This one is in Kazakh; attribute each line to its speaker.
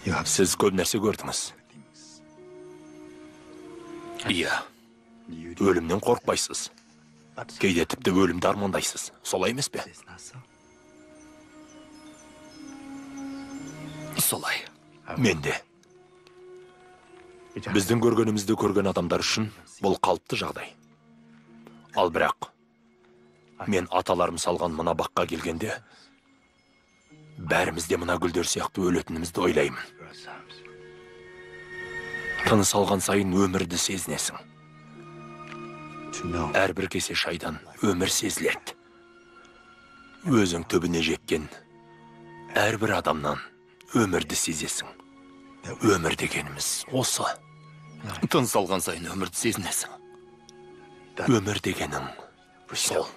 Speaker 1: Сіз көп нәрсе көрдіңіз. Иә. Өлімнен қорықпайсыз. Кейде тіпті өлімді армандайсыз. Солай емес пе?
Speaker 2: Солай.
Speaker 1: Мен де. Біздің көргенімізді көрген адамдар үшін бұл қалыпты жағдай. Ал бірақ мен аталарым салған мына баққа келгенде бәріміз де мына гүлдер сияқты өлетінімізді ойлаймын. Тыныс алған сайын өмірді сезінесің. Әрбір кесе шайдан өмір сезіледі. Өзің түбіне жеткен әрбір адамнан өмірді сезесің. Өмір дегеніміз осы.
Speaker 2: Тыныс алған сайын өмірді сезінесің.
Speaker 1: Өмір дегенің сол.